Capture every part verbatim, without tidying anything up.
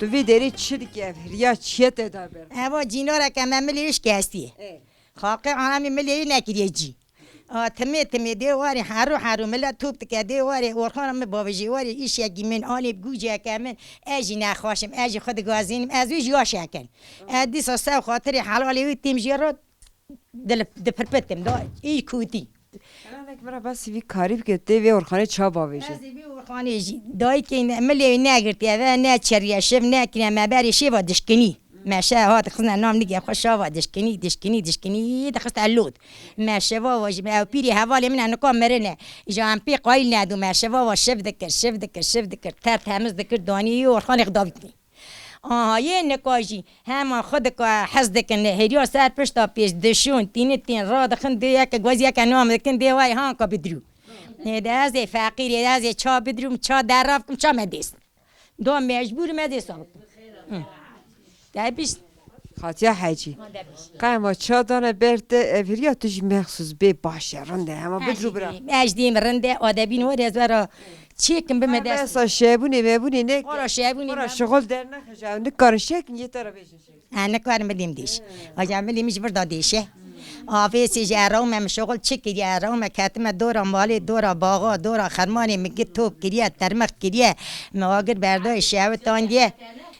Bi vê derê çi dike ev hiriya çiye te da ber? Eva cînareke me milê wî şikestiye. Ê. Xalqê alemî milê wî nekiriye cî. A, timê timê dê warê herû herû millet top dike dê warê orxana min bavêjê warê îşekî min anê bi gûceke min ez jî nexweşim ez jî xwe digazînim ez wî jî yaş ekin. Ez dîsa sew xatirê helalê wî têm jê re dil-, dipirpitim da î kûtî. Hela nek min re behsî vî karî bike, tê vê orxanê ça bavêje? Ez ê vê orxanê jî dayikê ne, milê wî negirtiye ve, ne çeriye şev, ne kine me berê şêva dişkinî. Me şe hat xizne nam nigê xwe şava dişkinî, dişkinî, dişkinî dixiste lot. Me şeva wa jî, ew pîrê hevalê min e, nika mirine. Îja em pê qayîl nedû, me şeva wa şev dikir, şev dikir, şev dikir, ter temiz dikir, danî orxanê xwe davîtî. Aha, yê nika jî hema xwe dika hez dikin, hêriya ser pişta pêş dişûn, tîni tîn, radixin, dê yeke guez yeke nam dikin, dê wayê hanka bidrû. Nê de ez ê feqîrê, ez ê ça bidrûm, ça derra bikim, ça me dêst. Do mecbûr me dêst bikim. Hı. Te bîst. Xatiya Hecî. Qema ça dane ber te, ev hiriya tu jî mexsûs bê baş e, rind e, hema bidrû bira. Ez dîm, ez dîm rind e, adebîn were ez were çêkim bi me dest. Besa şebûnê mebûnê ne. Wara şebûnê mebûnê. Wara şixul dernexije, ew nikarin şekin yê te re bêjin şekin. Ha, nikarim bilîm dêş. Aja bilîm ji vir da dêşe. Avêsê ji erewme min şixul çi kiriye, erewme ketime dora malê, dora baxa, dora xermanê min gir top kiriye, termix kiriye. Min agir berdayê şewi tandiye.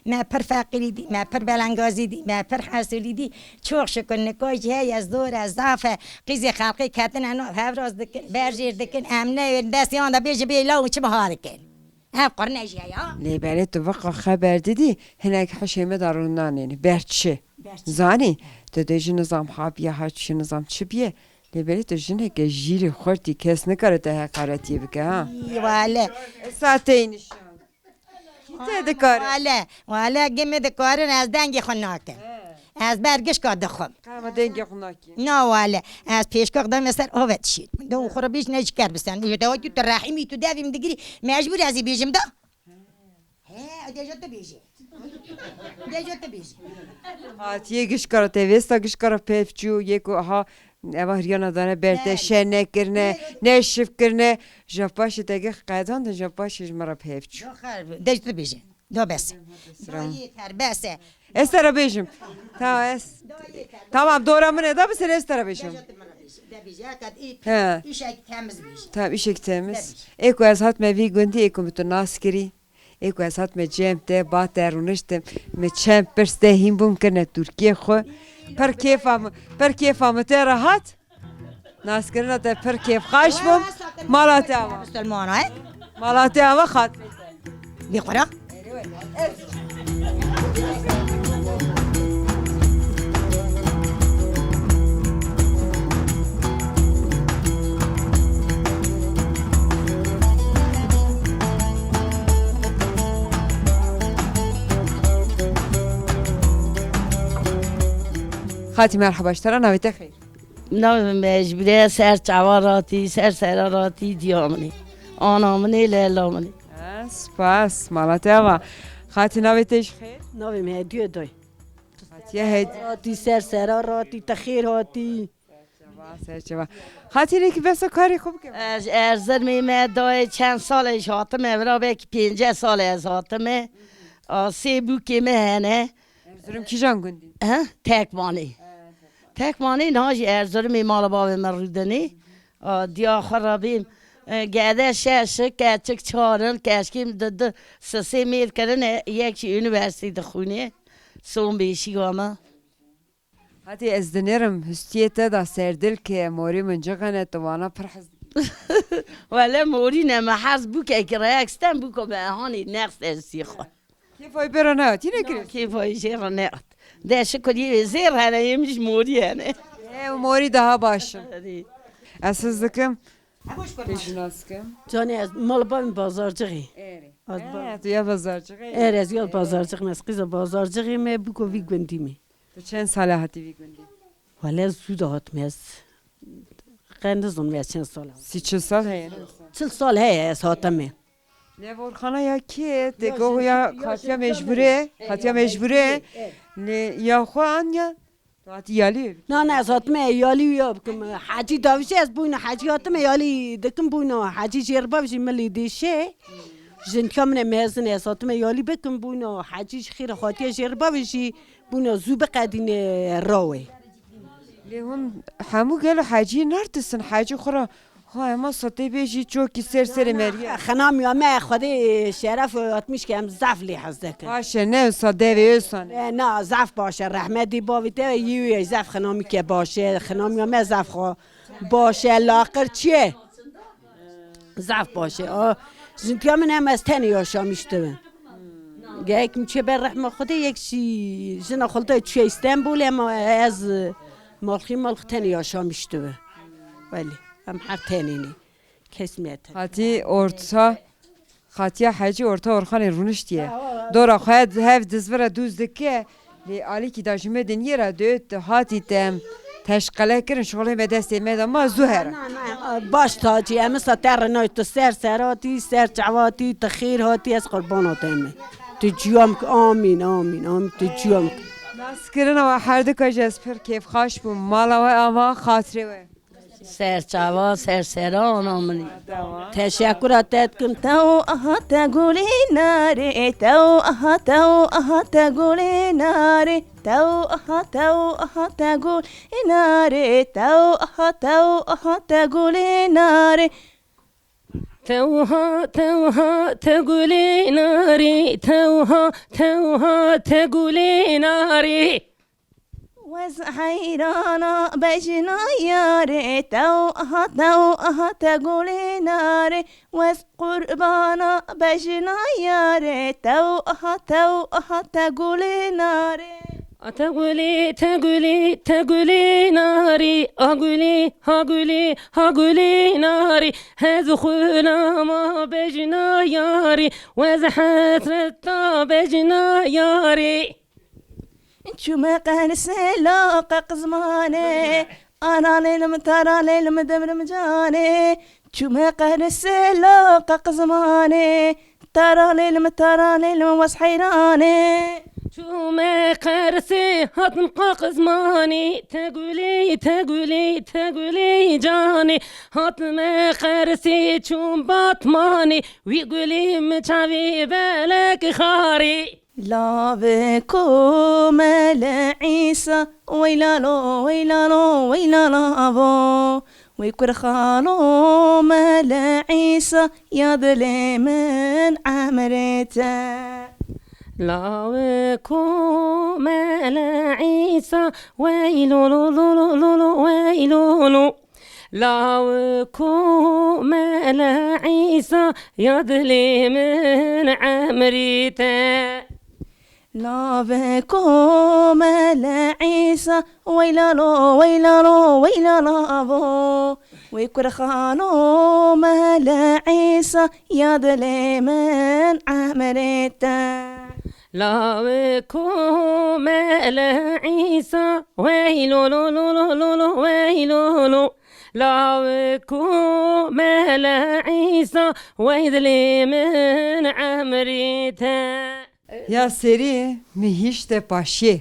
Me pir feqîrî dî, me pir belengazî dî, me pir hesûlî dî. Çok şükür nika jî heye, zor e, zaf e. Qîzê xelqê ketine nav hevraz dikin, berjêr dikin. Em neyên destê wan de bêje bê law çi biha dikin. Ev qurne jî heye. Lê belê tu viqa xeber didî, hinek hişê me de rûnanên. Ber çi? Ber çi? Zanî? Tu dê ji nizam ha biye, ha çi nizam çi biye. Lê belê tu jineke jîrî xurt î, kes nikare te heqaretiyê bike ha. Î, wale. Esa tey nişan. Kî te dikare? Wale, wale, gimê dikarin ez dengê xwe nakim. He. Ez ber gişka dixwim. Qema dengê xwe nakî. Na wale, ez pêşka dame ser ave dişî. Do xwe re bîş ne ji ker bisen. Ji dewa tu, tu rehîmî tu devî min digirî. Mecbûr ez ê bêjim da. He, de ji tu bêjî. De ji tu bêjî. Hatiye gişka re te vêsta gişka re pêv çû, yê ku aha, eva hiriyana dane ber te şe nekirine, ne şif kirine, ji paşê te gih qedandin, ji paşê ji me re pêv çû. Do xer, de ji tu bêjî. Do bes. Do yeter, bes e. Ez te re bêjim. Tamam, ez. Tamam, dora min e da, bi ser ez te re bêjim. De ji tu min re bêjî. De bêjî, heqet î, he, îşek temiz bêjî. Tamam, îşek temiz. De bêjî. Ê ku ez hatime vî gundî, ê ku min tu nas kirî. Ê ku ez hatime cem te, ba te rûniştim, min çend pirs te hîn bûm kirine Tirkiyê xwe. Pir kêfa min, pir kêfa min te re hat. Naskirina te pir kêfxweş bûm. Mala te ava. Musulmana, he? Mala te ava xat. Bê xwe re. Xatî merheba ji te re, navê te xêr? Navê min Mecbûre, ser çava ratî, ser sera ratî, diya min ê. Ana min ê, leyla min ê. Ha, spas, mala te ava. Xatî navê te ji xêr? Navê min Hediye Doy. Hatiye Hediye. Ratî, ser sera ratî, te xêr hatî. Serçeva, serçeva. Xatî lêkî besa karê xwe bike. Ez Erzirmê me dayê çend sal e ji hatime vira, belkî pênceh sal e ez hatime. A, sê bûkê me hene. Erzurum kîjan gundî? He? Tekmanê. Tekmanê, niha jî Erzirmê mala bavê min rûdinê. A, diya xwe re bêm. E, gede şeş, keçik çar in, keçikê min di, di sisê mêr kirine, yek jî unîversîtê dixwîne. Son beşîga me. Hatî ez dinêrim, hustiyê te da serdil ke morî min cixene, tu wana pir hez dikî. Wele morî ne, me hez bûkekî reyek stem bûko me hanî next ez sî xwe. Kêfa wî bêra nehat, yine kirê? Kêfa wî jê re nehat. De şikir yê zêr hene, yê min ji morî hene. Ê, morî daha baş in. Erê. Ez his dikim. Pêjî nas kim? Canê ez, mala bavê min Bazarcixê. Erê. Ez ba- He, tu ya Bazarcixê. Erê, ez ya Bazarcixê me, ez qîza Bazarcixê me, bûko vî gundî me. Tu çend sal e hatî vî gundî? Wele zû de hatime ez. Qe nizanim ez çend sal e. Sî çil sal heye, ne? Çil sal heye ez hatime. Nev orxana ya kê? Te goh ya Xatiya Mecbûre. Xatiya Mecbûre. Lê ya xwe an ya? Tu hatî yalî? Na, na, ez hatime yalî ya bikim. Hecî davîşe ez bûyna hecî hatime yalî dikim bûyna hecî jêrbav jî milî dîşe. Jintiya min e mezin e, ez hatime yalî bikim, bûna hecî ji xêr xatiye jê re bavêjî, bûna zû biqedîne rawê. Lê hûn hemû gelo hecî nerdisin, hecî xwe re, ha ema satê bêjî çokî ser serê meriye. Xinamiya me Xwedê şeref atmiş ke em zaf lê hez dikin. Baş e, ne wisa devê wisa ne. E, na, zaf baş e, rehmetî bavê te yî wê zaf xinamî ke baş e, xinamiya me zaf xwe baş e, laqir çi ye? Zaf baş e. A, jintiya min em ez tenê yaşamîş dibim. Gerek min çê ber rehma Xwedê yek jî jina xwe li te çûye Îstenbul, ema ez, e, malxî malx tenê yaşamîş dibim. Belê, em her tenê ne. Kes me tenê. Hatî orta, Xatiya Hecî orta Orxanê rûniştiye. Dora xwe hev dizvira dûz dike. Lê alîkî da ji me diniyê re dê tu hatî te em teşqele kirin, şixulê me destê me de ma zû here. Na, na, na, baş tacî, em esa te re nayê tu ser seratî, ser çavatî, tu xêr hatî, ez qurbana te me. Tu ciyam ki, amîn, amîn, amîn, tu ciyam ki. Naskirina we herdika jî ez pir kêfxaş bûm. Mala we ava, xatirê we. Ser çavan, ser seran a min. Teşekkura te dikim. Tew aha te gulê narê, tew aha, tew aha te gulê narê, tew aha, tew aha te gulê narê, tew aha, tew aha te gulê narê. Tewha, tewha te gulê narê, tewha, tewha te gulê narê. Wez heyrana bejna yarê, tew aha, tew aha te gulê narê. Wez qurbana bejna yarê, tew aha, tew aha te gulê narê. A te gulê, te gulê, te gulê narê, a gulê, ha gulê, ha gulê narê. Hez xulama bejna yarê, wez hesreta bejna yarê. Çûme qersê laqa qizmanê, ana lêlim tara lêlim dimrim canê. Çûme qersê laqa qizmanê, tara lêlim tara lêlim wez heyranê. Çûme qersê hatim qa qizmanê, te gulê, te gulê, te gulê canê. Hatime qersê çûm Batmanê, wî gulê min çavê belek xarê. Lave Komele Îsa, weylalo, weylalo, weylalavo. Wey kurxalo Mele Îsa, ya dilê min emrê te. Lave Komele Îsa, weylolo, lolo, lolo, weylolo. Law ku Mele Îsa ya dilê min emrî te. Law ku Mele Îsa weylalo, weylalo, weylalavo. Wey kurxano Mele Îsa ya dilê min emrî te. Law ku Mele Îsa weylolo, lolo, lolo, weylolo. Law ku Mele Îsa wey dilê min emrî te. Ya serî mi hîşte paşiyê.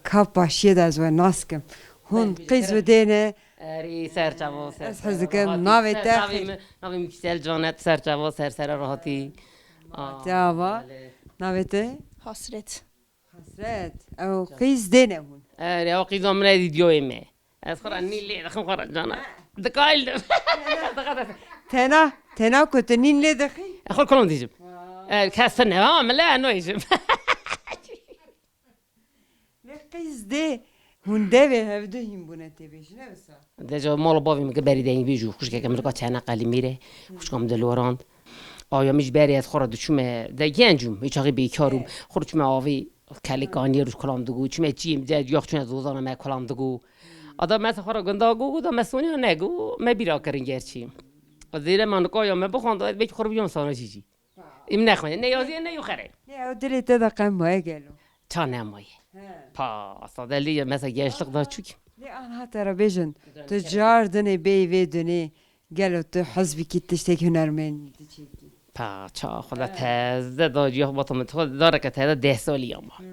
Ka paşiyê de ez we nas kim. Hûn qîz û dêne. Erî ser çavo ser. Ez hez dikim navê te. Navê min, navê min Kîsel Canet, ser çavo ser sere rahatî. Te ava. Navê te? Hasret. Hasret. Ew qîz dêne hûn. Erê, ew qîza min e dî diyoyê me. Ez xwe re nîn lê dixim xwe re cana. Dikail de. Tena, tena ku tu nîn lê dixî? Ez xwe kolan dîjim. E, kes ne ha, min lê noyjim. Lê qîz dê hûn devê hevdu hîn bûne tê bêjin, ne wisa? Deca mala bavê min ki berî deyî bî jû, xuşkeke min ka çene qelîmî re, xuşka min dilorand. Aya min ji berê ez xwe re diçûme, de genc bûm, hiç axî bêkar bûm. Xwe re çûme avê kelê kaniyê rûj kolam digo, çûme çiyê min de, yax çûne zozana me kolam digo. Ada me xwe re gunda go, go da me soniya ne go, me bîra kirin gerçî. Zêre me nika ya me bixwanda, ez belkî xwe re biyam sana jî jî. Em nexwendin, ne yazî ne yuxarê. Lê ew dilê te de qem maye gelo. Ça nemaye. He. Pa, sade lê mesela gençlik da çûk. Lê anha te re bêjin, tu car dinê bêyî vê dunê, gelo tu hizbîkî tiştek hunermendî çêkî? Pa, ça, xwe da teze da, ciya xwe bata min, xwe dareke teze deh salî ya ma. Hmm.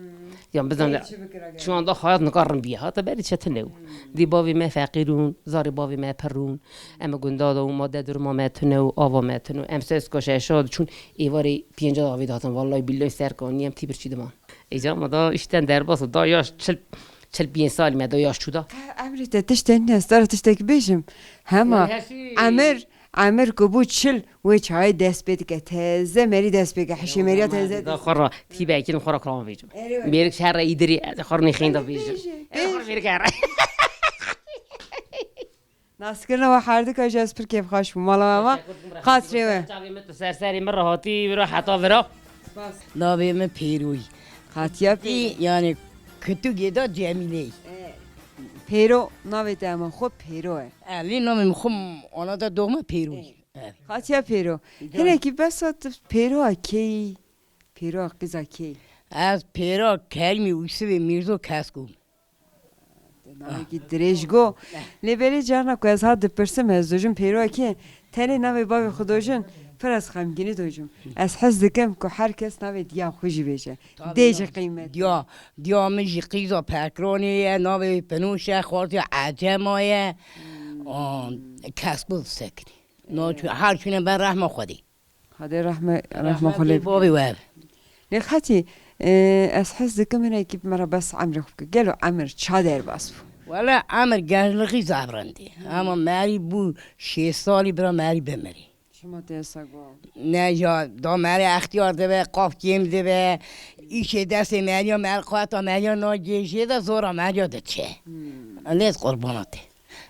Yan bizan, berî çi bikira gel? Şu anda hayat nikarin biye, hata berî çetin ew. Hmm. Dî bavê me feqîrûn, zarê bavê me pirûn. Em gunda da û ma de durma me tune û ava me tune. Em ses koşe şad çûn, êvarê pênca avê datin. Vallahi billahi serkanî em tî birçî diman. Êca ma da işten derbas da yaş çil, çil pênc salî me da yaş çû da. Emrê te tiştê nîne, ez te re tiştekî bêjim. Hema emir, emir ku bû çil, wê çayê dest pê dike, teze merî dest pê dike, hişê meriya teze da dest. Xwe ra tîbekî xwe ra kilam bêjim. Erê wele. Mêrik şer re îdirî, ez xwe ra nêxênda bêjim. Bêje, bêje. Ez xwe ra mêrik here. Naskirina we herdika jî ez pir kêfxweş bûm. Mala we ma. Teşekkür ederim. Xatirê we. Çavê min tu ser serê min re hatî, vira heta vira. Spas. Navê min Pêroyî. Qatiya Pêro. Yani Kitugê de Cemîleyî. E, Pêro, navê te hema xwe Pêro e. E, lê navê min xwe ana de doğma Pêroyî. E. E. Qatiya Pêro. Can. Hinekî besa tu Pêroya keyî? Pêroya qîza keyî? Ez Pêroya Kerîmê Ûsivê Mîrzo Kesko. Navekî dirêj go. Lê belê carna ku ez hat dipirsim, ez dojim Pêroya kê, tenê navê bavê xwe dojin, pir ez xemgînî dojim. Ez hez dikim ku her kes navê diya xwe jî bêje. Tabii. Dê jî ya. Qîmet. Diya, diya min jî qîza Pekranê ye, navê Pinoş e, xortiya Ecema ye. Hmm. An, kes bu sekinî. No çu-, her çûne ber rehma Xwedê. Xwedê rehme, rehme xwe lê bike. Bavê we. Lê xetî, e, ez hez dikim hinekî bi me re bes emrê xwe bike. Gelo emir ça derbas bû? Wele emir gençlixî zebrandî. Ama merî bû şêst salî bira merî bimirî. Çima te esa go? Ne ya, da merî extiyar dibe, qaf kêm dibe. Îşê destê meriya, mer-, xeta meriya nagêjê de zora meriya diçe. Hmm. Lê qurbana te.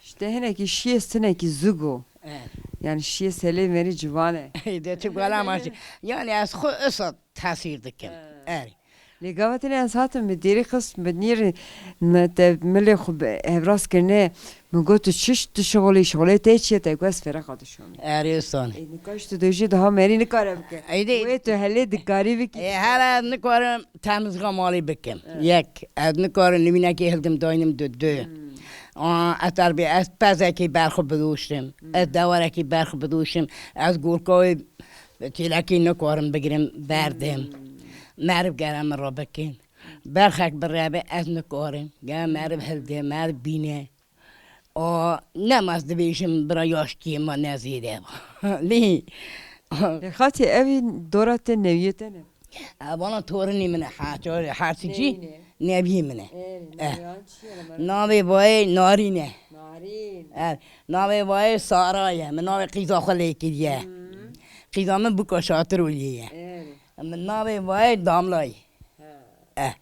İşte hinekî şiyê sinekî zû go. Evet. Yani şiyê selê merî civan e. De tu gala ma jî. Yani ez xwe esa tesîr dikim. Evet. Erê. Lê gava tenê ez hatim bi dêrî xist bi nîrî me te milê xwe bi hevraz kirine. Min got tu çiş tu şixulî, şixulê te çi ye? Te got ez fêreqa dişomî. Erê sanî. Ê, nika ji tu dojî daha merî nikare bike. Ey de. Wê tu helê dikarî bikî. Ê, hele ez nikarim temizga malê bikim. Evet. Yek, ez nikarim nivînekê hildim daynim du, du. Hmm. Aa, ez terbê, ez pezekî berxwe bidoşim. Hmm. Ez dewerekî berxwe bidoşim. Ez gorka wê têlekê nikarim bigirim, berdim. Hmm. Meriv gere min re bikin. Berxek bireve ez nikarim. Gere meriv hilde, meriv bîne. O, nema ez dibêjim bira yaşkiyê ma ne zêde ba. Lê. Lê xatî evî dora te newiyê te ne? Evana torinî min e, ha, to-, herçîkî. Neyî ne? Neviyê min e. Ê, eh. Naviyan çi ye, Ömer? Navê bayê Narîn e. Narîn. Eh, navê bayê Sara ye. Min navê qîza xwe lê kiriye. Hmm. Qîza min bûka Şatiroliyê ye. Ê. Min navê bayê Damla ye. Ha. Eh.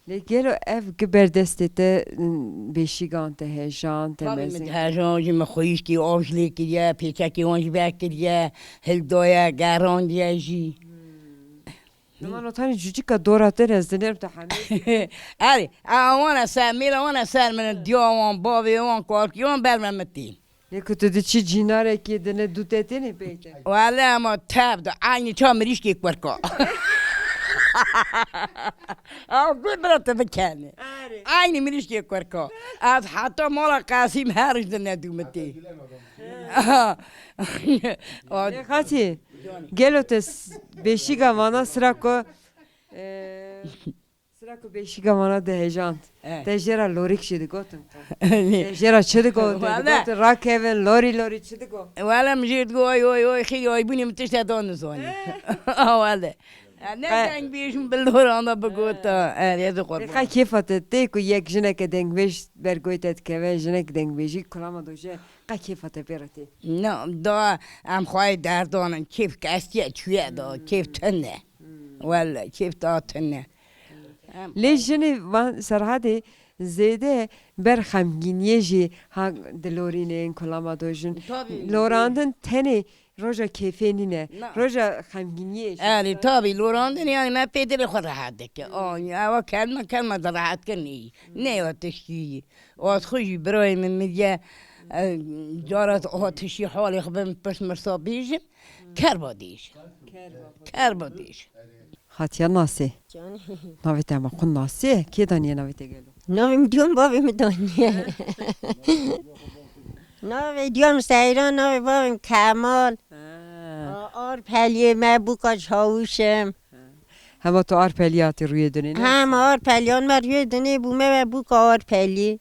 Lê gelo ev ki ber destê te, m, bêşîgan te hejan, te mezin? Tabii min dihejan jî, min xweyîşkî av jî lê kiriye, pêçekî wan jî vekiriye, hildaye, gerandiye jî. Hmm. Dema notanî cûcika dora te ne, ez dinêrim te hemî. Erê, a wan e ser, mêla wan e ser min, diya wan, bavê wan, kalkî wan ber me min tîn. Lê ku tu diçî cînarekê dine dû te tênê peyte? Wele ema tev de eynî ça mirîşkê kurka. Ew got bira tu bikene. Erê. Eynî mirîşkê kurka. Ez heta mala Qesîm her roj dine dû min tê. Lê xatî, gelo te s-, beşîga vana sira ku, e, Sira ku beşîka wana dihejand. Eh. Te jê ra lorîk jî digotin ku. Te jê ra çi digotin? Wele. Digotin rakevin, lorî lorî çi digot? Wele min jê digot, oy, oy, oy, xêrî aybûnê min tişte da nizanî. Eh. Ah, wele. Eh, ne deng bêjim bi loran da bigota. Eh, ez qurban. Qe kêfa te tê ku yek jineke dengbêj ber goy te dikeve, jinek dengbêjî kulama doje. Qe kêfa te pê re tê? Na, da em xwayê derdanin, kêf kestiye çûye da, kêf tune. Hmm. Wele, kêf da tune. Lê jinê van Serhadê zêde ber xemgîniyê jî ha dilorînin, kulama dojin. Tabii. Lorandin tenê roja kêfê nîne. Na. Roja xemgîniyê jî. Erê, tabii, lorandin yani me pê dilê xwe rehet dike. Hmm. A, ewa kelme, kelme de rehet kirinê. Hmm. Ne ya tiştî. Az xwe jî birayê min miriye, e, cara ez a tiştî halê xwe bim pirs mirsa bêjim, kerba dêjim. Kerba. Kerba dêjim. Hatiye nasê. Canî. Navê te hema xwe nasê? Kê daniye navê te gelo? Navê min diyan bavê min daniye. Navê diyan Seyran, navê bavê min Kemal. Ha. A, Arpeliyê me bûka çawûş im. Hema tu Arpelî hatî rûyê dinê, ne? Hema Arpeliyan me rûyê dinê bûme ve bûka Arpelî.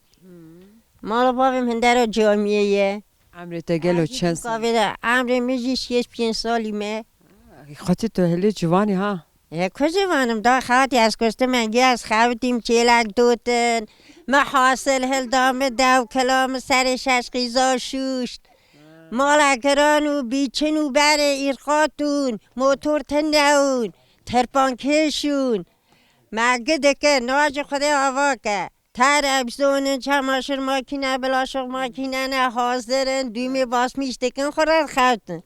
Mala bavê min dera camiyê ye. Emrê te gelo çend sal? Bûka vê de, emrê min jî şêst pênc salî me. Xwetî tu hilê ciwanî ha? E, ku ciwan im, da xatî ez kuştim engî ez xewitîm çêlek dotin. Mi hasil hilda, mi dew kila, mi serê şeş qîza şûşt. Mala giran û bîçin û berê îrqatûn, motor tine ûn, tirpankêşûn. Me gi dike, na ji Xwedê ava ke. Ter ebzonin, çamaşir makîne, bilaşok makîne ne hazir in, dûmê basmîş dikin, xwe re dixewtin.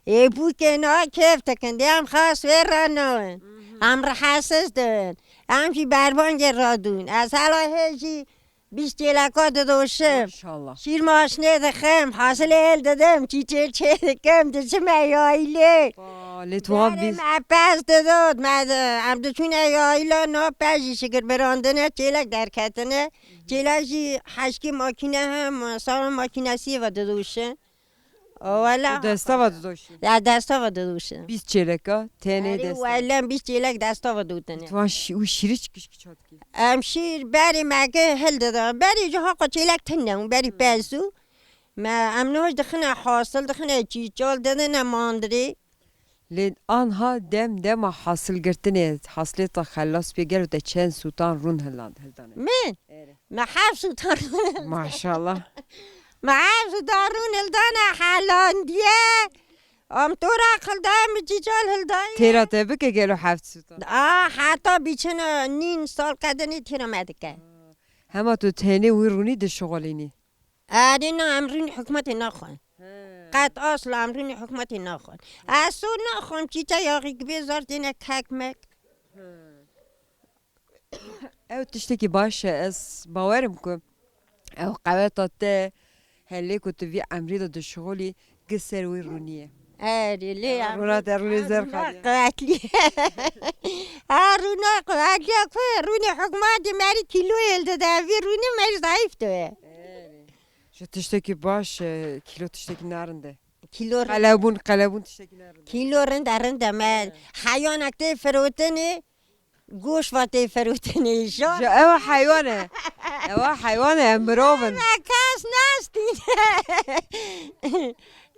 Ê bûkê na kêf dikin, dê em xas wê re nawin. Em rihesiz dibin. Em jî berbangê radûn. Ez hela hê jî Bîst çêleka didoşim. Maşallah. Şîr maşinê dixim, hasilê hêl didim, çîçê çê dikim, diçime yayilê. Aa, lê tu wan Berê bîst me pez didot, me di-, em diçûne yayila, na pez jî şikir birandine, çêlek derketine. Çêlek jî heşkî makîne hem, sara makînesiyê ve didoşin. O wela. Tu desta ve didoşî? Ya desta ve didoşî. Bîst çêleka, tenê Erê desta. Wela bîst çêlek desta ve dotine. Tu wan şî-, wî şîrî çi kişkî çatkî? Em şîr berê me ge hildida. Berê ji haqa çêlek tine û berî pez û. Me em noj dixine hasil, dixine çîçal, didine mandrê. Lê anha dem dema hasil girtinê, hasilê te xelas bê, gelo te çend sûtan rûn hilan-, hildane? Min? Erê. Me heft sûtan. Maşallah. Me heft sûtan rûn hildane helandiye. Am tora xilda, mi çîçal hildaye. Têra te bike gelo heft sûtan. A, heta bîçin nîn sal qedinî têra me dike. Hema tu tenê wî rûnî dişixulînî? Erê na, em rûnê hikûmetê naxwin. He. Qet asla em rûnê hikûmetê naxwin. Ez sor naxwim, çîçe yaxî gibê zar têne kek mek. He. Ew tiştekî baş e, ez bawerim ku ew qeweta te, helê ku tu vî emrî de dişixulî, gi ser wî rûnî ye. Erê, lê Ew em rûna te rûnê em zer rûna xaliye. Quwetlî. Ha, rûna quwetlî ye ku rûnê hikûmetê merî kîloyê li dide, vî rûnê merî zayîf dibe. Erê. Ji tiştekî baş, e, kîlo tiştekî ne rind e. Kîlo rind. Qelebûn, qelebûn tiştekî ne rind e. Kîlo rind e, rind e. Me He. heyanek tê firotinê, goş va tê firotinê, jan. Ji ew heywan e. Ew heywan e, em mirov in. Me kes nastîne.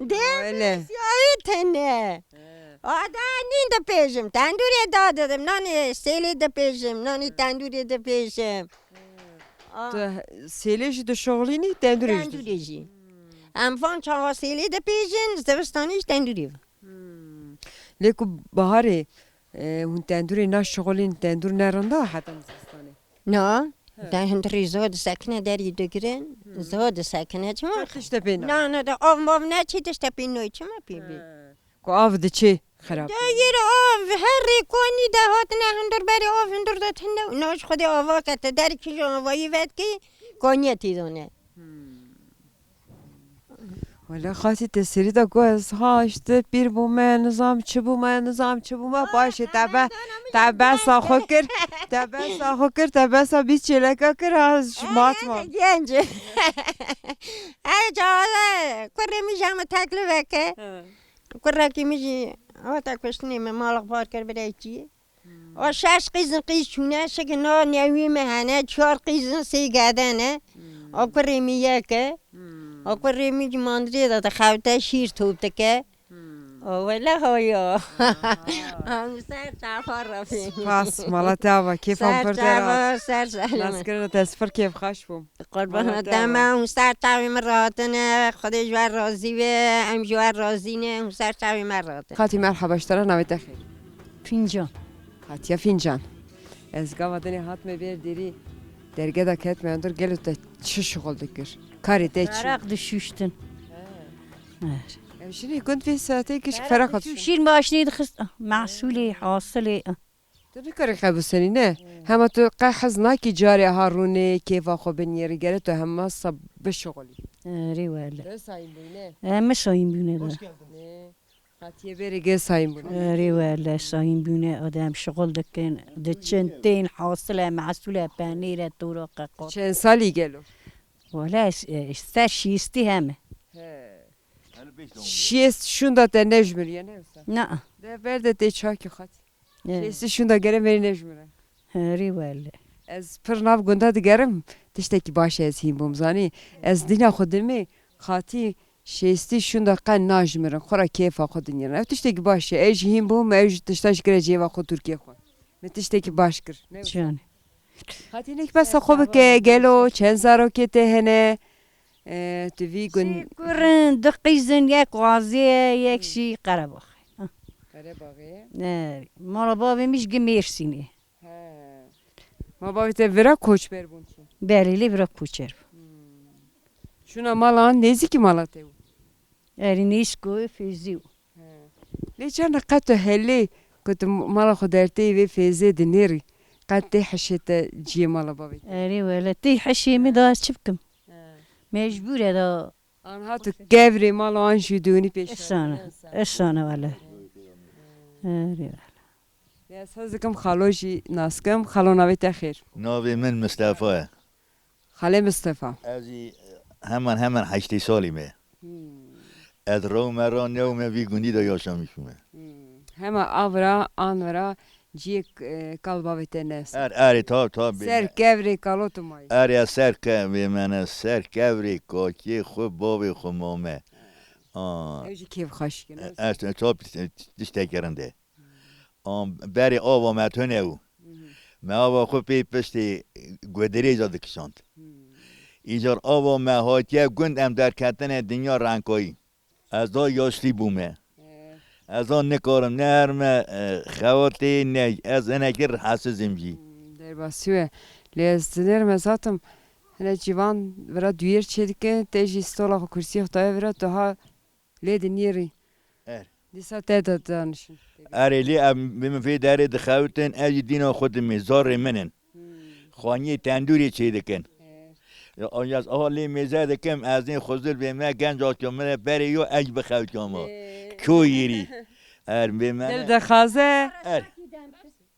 Dê Öyle. siyahî tene. He. Ada nîn dipêjim, tendûrê da didim, nanê sêlê dipêjim, nanê tendûrê dipêjim. A. Tu sêlê jî dişixulînî, tendûrê jî dişixulînî? Tendûrê jî. Hmm. Em van çawa sêlê dipêjin, zivistanê jî tendûrê ve. Hmm. Lê ku baharê, e, hûn tendûrê naşixulîn, tendûr ne rind e heta zivistanê? Na, He. de hundirê zo disekine, derî digirin, Hmm. zo disekine. Çima? Her tişt de pê Na, na, de av mav neçî tişt de pê noy, çima pê bî? He. Ku av diçê xirab. De yê re av, her rê konî de hatine hundir, berê av hundir de tinde û na ji Xwedê ava kete, derî kîjan avayî vedkî, koniyê tî done. Hmm. Wele xatî te serî de ku ez ha işte pîr bûme, nizam çi bûme, nizam çi bûme, paşê te be, te besa xwe kir, te besa xwe kir, te besa bîst çêleka kir, ha ji mat ma. Genc. Ew çawa kurê min ji hemû teklifeke. He. Kurekî min jî hate kuştinê min, malek bar kir birayê çiyê. Hmm. O şeş qîzin qîz çûne, şikî no newî min hene, çar qîzin sê gede ne. Hmm. O kurê min yek e. Hmm. O kurê min jî mandrê de dixewte, şîr top dike. Hmm. O wele hoyo. Aha. Em ser çava rafî. Spas, mala te ava, kêfan Ser pir te çava, rat. ser çava. Naskirina te ez pir kêfxweş bûm. Qurbana Mala te dema ava. Hûn ser çavê min rahatine, Xwedê ji we razî be, em ji we razî ne, hûn ser çavê me rahatine. Xatî merhaba, ji te re navê te xêr. Fîncan. Hatiye Fîncan. Ez gava dinê hatime bêr dêrî derge de ketime hundir, gelo te çi şixul dikir? Karê te çi? Feraq dişuştin. He. Her. Ev şinî gund vê saetê kişk feraq dişuştin. Şîr maşinê dixist, ah, mehsulê, hasilê, ah. Tu nikarî xebisenî, ne? Hmm. Hema tu qe hez nakî carê ha rûnê kêfa xwe binêrî, gere tu hema sab bişixulî. Erê wele. Tu sayîn bûyî, ne? E, min sayîn bûne de. Hoş geldin. Ne? Hatiye berê ge sayîn bûne. Erê wele, sayîn bûne, adem şixul dikin, diçin, tên, hasile, mehsule, penêre, toroqe, qot. Çend salî gelo? Wele, e, ser şîstî heme. He. Şêst şûnda te nejmiriye, ne wisa? Na. De berde tê çakî xat. Evet. Şêstî şûnda gere me nejmire. Herî wele. Ez pir nav gunda digerim, tiştekî baş e ez hîn bûm, zanî. Ez dinya xwe dimê, xatî şêstî şûnda qe najmirin, xwe ra kêfa xwe dinîrin. Ev tiştekî baş e, ez jî hîn bûm, ew jî tişta ji gire cêva xwe Tirkiye xwe. Min tiştekî baş kir. Ne wisa? Çi yani? Xatî nek besa xwe bike, gelo, çend zarokê te hene? E, tu vî gun- Sê kurin, du qîzin, yek Xwazê ye, yek jî Qerebaxê. Qerebaxê. Ne, mala bavê min jî gi Mêrsînê. He. Ma bavê te vira koçber bûn çû? Belê, lê vira koçer bû. Şûna mala nêzîkî mala te bû? Erê, nêzîk û Fêzî û. He. Lê carna qet tu helê ku tu mala xwe derteyî vê Fêzê dinêrî, qet tê hişê te ciyê mala bavê te? Erê wele, tê hişê min da ez çi bikim? He. Mecbûr e da. Anha tu kevrê mala an jî dûnî pêş. Esana, esana wele. Erê wele. Lê ez hez dikim xalo jî nas kim. Xalo, navê te xêr? Navê min Mistefa ye. Xalê Mistefa. Ez jî hemen hemen heştê salî me. Hmm. Ez rewme ra newme vî gundî de yaşamîş me. Hmm. Hema avra anvera ciyê, e, kal bavê te ne. Er, erê, ta, ta bê Ser me. Kevrê kalo tu mayî. Erê, ez ser kevrê me ne, ser kevrê kakê xwe, bavê xwe mame. Aa. Ew jî kêfxweş dikin, E, ne? Ez ta tiştekê rinde. Am, berê ava me tune bû. Mhm. Me ava xwe pê piştê guhdirêja dikişand. Hmm. Îcar ava me hatiye gund, em derketine dinya renkayî. Ez da yaşlî bûme. Eh. Ez da nikarim, ne herme, e, xewatê, ne ez hinekî rihesiz im jî. Hmm, derbasî we. Lê ez dinêrim, ez hatim, hine cîvan vira duyêr çêdike, te jî stola xwe, kursiyê xwe daye vira, tu ha lê dinêrî. Er. Dîsa te de danişin. Erê, lê em bi min vê derê dixewitin, ez jî dîna xwe dimê, zarê min in. Hmm. Xaniyê tendûrê çêdikin. He. Ya, ya, aha lê mêze dikim, ez nê xuzir bê me, genc atyo min e, berê yo ez bixewtiyama. Ê. Çoyîrî. Er bê me Dil ne. Dixaze. Er.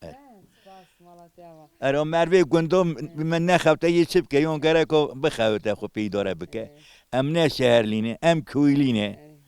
Er. Spas, mala te ava. Er o mervê gundo bi me nexewte yê çi bike, yon gereko bixewte xwe pê îdare bike. Ê. Em ne şeherlî ne, em koylî ne. Ê.